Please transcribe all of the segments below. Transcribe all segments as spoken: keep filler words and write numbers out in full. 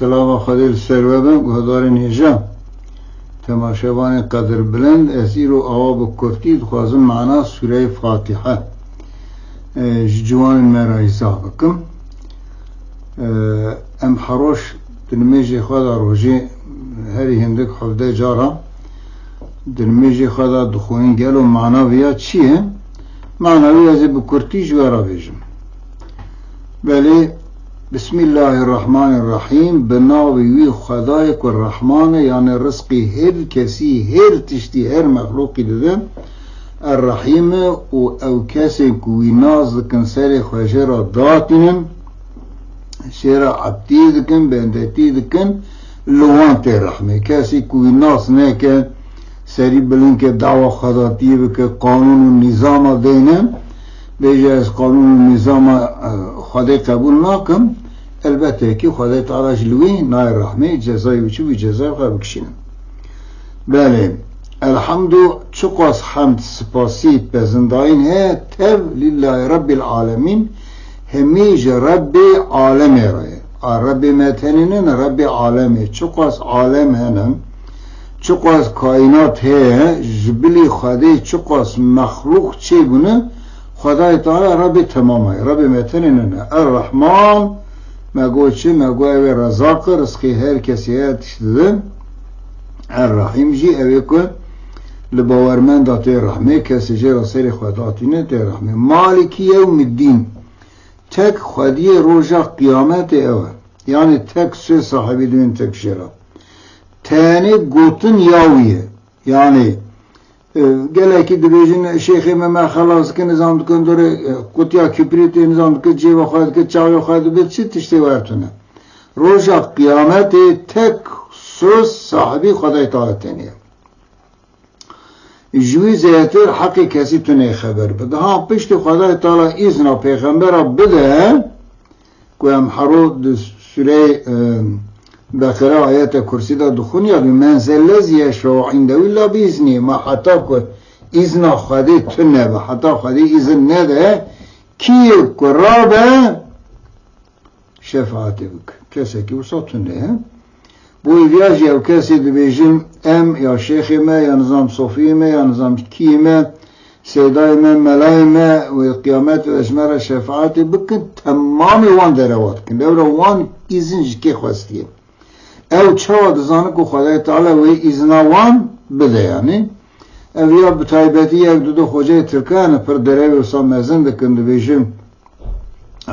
Selama Xwedê li ser we be, guhdarên hêja. Temaşevanên qedirbilind, ez îro awa bi kurtî dixwazim mana Sûreyê Fatihe, e, ji ciwanên me re îzah bikim. E, em heroş di nimêjê xwe de rojê herî hindik hevdeh cara di nimêjê xwe de dixwînin. Gelo mana vê ya çi ye? Mana wê ez ê bi kurtî ji we re bêjim. Belê, Bismillahirrahmanirrahîm, bi navê wî Xwedayê ku Rehman e, yanî rizqî her kesî, her tiştî, her mexlûqî dide. Er-Rehîm e û ew kesên ku wî nas dikin, serê xwe jê re datînin, jê re ebdî dikin, bendetî dikin, li wan tê rehmê. Kesî ku wî nas neke, serî bilind ke, dawa xwedatiyê bike, qanûn û nîzama deyne, bêje, ez qanûn û nîzama, e, Xwedê qebûl nakim, elbette ki Xwedê Teala ji li wî nayê rehmê, cezayê wî çi bû, cezayê xwe bikişînin. Belê, elhamdu, çiqas hemd, sipasî, pezindayîn heye, tev lîllahî Rebbîl Alemîn, hemî ji Rebbê alemê re ye. A Rebbê me tenê ne, Rebbê alemê. Çiqas alem hene, çiqas kaînat heye, ji bilî Xwedê çiqas mexlûq çêbûne, Xwedayê Teala Rebbê temama ye. Rebbê me tenê ne ne. Er-Rehman, me got çi? Me got ew ê rezaq e, rizqê her kesê her tişt dide. Er-Rehîm jî ew ê ku li bawermenda tê rehmê, kesê jê re serê xwe datîne tê rehmê. Malîkî yewmiddîn. Tek xwediyê roja qiyametê ew e. Yanî tek sê sahibî dibên tek jê re. Tenê gotin ya wî ye. Yanî, e, gelekî dibêjin, "Şêxê me, me xelas dikin, nizam dikin, dorê, e, qutiya kibrîtê, nizam dikin, cêva xwe dikin, çavê xwe dibe, çi tiştê wer tune." Roja qiyametê tek söz sahibî Xwedayê Teala tenê ye. Ji wî zêdetir heqê kesî tune xeber bi. Daha piştî Xwedayê Teala îzna pêxembera bide, ku em hero di sûreyê, e, Beqere ayete kursî de dixwin ya, "Men zellezî yeşfe'u indehu illa bi iznî." Ma heta ku îzna Xwedê tune be, heta Xwedê îzin nede, kî ku rabe, şefaetê bike. Kesekî wisa tune ye. Bo hêviya jî ew kesê dibêjin, em ya şêxê me, ya nizam sofiyê me, ya nizam kiyê me, seydayê me, melayê me, wê qiyamet ve ji me re şefaetê bikin, temamê wan derewa dikin. Lewra wan îzin ji kê xwestiye? Ew çawa dizanin ku Xwedayê Teala wê îzina wan bide yanî? Ev ya bi taybetî yek du du xoceyê tirkan pir derewê wisa mezin dikin, dibêjin,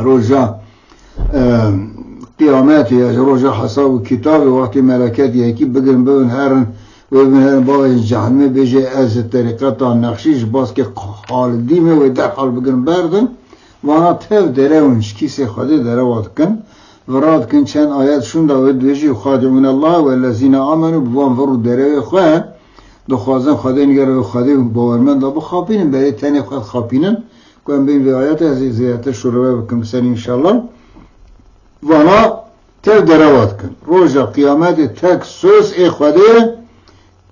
roja, e, qiyametê ya ji roja hesab û kitabê, wextê meleket yekî bigirin bibin herin, wê bibin herin bavê ji cehenimê, bêje, "Ez ji terîqeta Nexşî, ji baskê Xalidî me, wê derhal bigirin berdin." Vana tev derewin, ji kîsê Xwedê derewa dikin, vira dikin, çend ayet şûnda wê dibêjî, "Yuxadi'ûne Allah ve lezîne amenu", bi van vir û derewê xwe dixwazin Xwedê nigere wê Xwedê bawermenda bixapînin, belê tenê xwe dixapînin. Ku em bên vê ayetê, ez ê zêdetir şûrove bikim bi ser înşallah. Vana tev derewa dikin. Roja qiyametê tek söz ê Xwedê,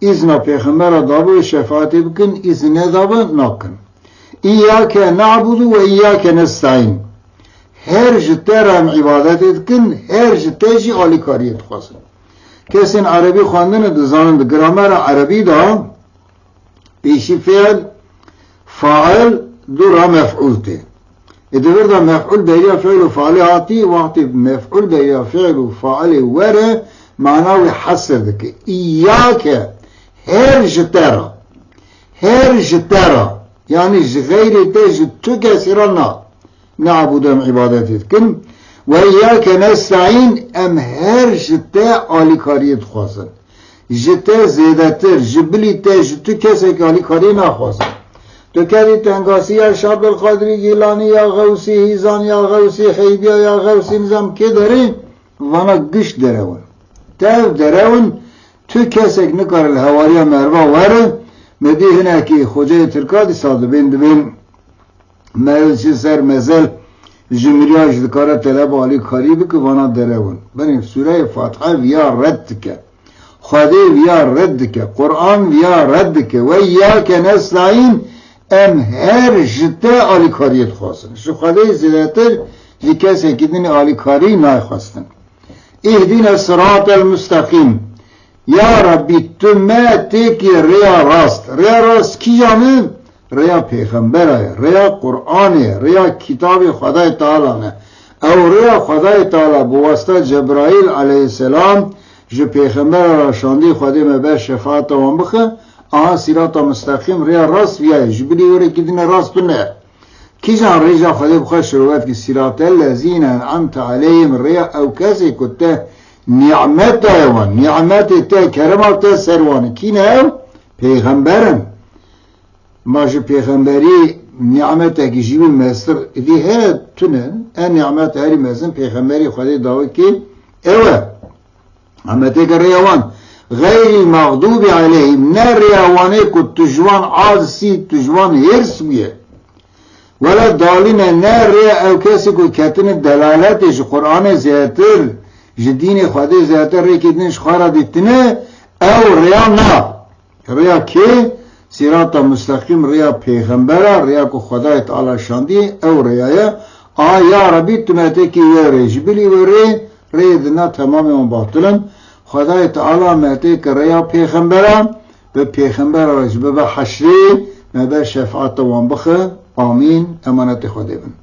îzna pêxembera dabe wê şefaetê bikin, îzin nedabe nakin. "Îyyâke na'budu ve îyyâke nesta'în." Her ji te re em îbadetê dikin, her ji te jî alîkariyê dixwazin. Kesên erebî xwendine dizanin, di gramera erebî de pêşî fiil, fail, dû re mef'ûl tê. Ê di vir de mef'ûl beriya fiil û failê hatî, wextê mef'ûl beriya fiil û failê were, mana wê hesir dike. "Îyyâke", her ji te re. Her ji te re. Yanî ji xeyrê te, ji tu kesî re na. Na'budu, em îbadetê dikin. "Ve îyyâke nesta'în", em her ji te alîkariyê dixwazin. Ji te zêdetir, ji bilî te, ji tu kesekî alîkariyê naxwazin. Tu kerî tengasî ya Şêx Ebdulqadirî Gîlanî, ya Xewsî Hîzan, ya Xewsî Heybiya, ya Xewsî nizam kê derê, vana giş derewin. Tev derewin, tu kesek nikare li hewariya me re were, me dî hinekî xoceyê tirka dîsa dibên, dibên Meyil çi ser mezel ji mirî ya jî dikare teleba alîkarî bike, vana derewin. Binê sûreyê Fatiha viya red dike. Xwedê viya red dike. Quran viya red dike. Ve îyyâke nesta'în, em her ji te alîkariyê dixwazin. Ji Xwedê zêdetir ji kesekî din alîkarî nayê xwestin. Îhdîne siratel mustaqîm. Ya Rabbî, tu me têkî rêya rast. Rêya rast kîjan e? Rêya pêxembera ye, rêya Qur'anê ye, rêya kitabê Xwedayê Teala ne. Ew rêya Xwedayê Teala bi wasta Cebraîl aleyhisselam ji pêxembera ra şandî, Xwedê me ber şefaeta wan bixe. Aha sirata mustaqîm, rêya rast viya ye. Ji bilî were kî dine rast tune. Kîjan rêja Xwedê bi xwe şirove dike? Siratel lezîne en'emte aleyhim, rêya ew kesê ku te nîmet daye wan, nîmetê te, kerema te ser wan e. Kî ne ew? Pêxember in. Ma ji pêxemberî nîmetekî ji wî mestir îdî heye tune. E nîmet herî mezin pêxemberî Xwedê dawikê ew e. Nîmeteke rêya wan. Xeyrîl mexdûbî aleyhim, ne rêya wanê ku tu ji wan aciz î, tu ji wan hêrs bûye. Wela dalîne, ne rêya ew kesî ku ketine delaletê ji Qur'anê zêdetir, ji dînê Xwedê zêdetir rêkê din ji xwe re dîtine, ew rêya na. Rêya kê? Sirata mustaqîm, rêya pêxembera, rêya ku Xwedayê Teala şandî, ew rêya ye. A ya Rebî, tu me têkî wê rê, ji bilî wê rê, rêyê dina temamê wan batil in. Xwedayê Teala me têke rêya pêxembera, bi pêxembera re ji bibe heşrê, me ber şefaeta wan bixe. Amîn. Emanetê Xwedê bin.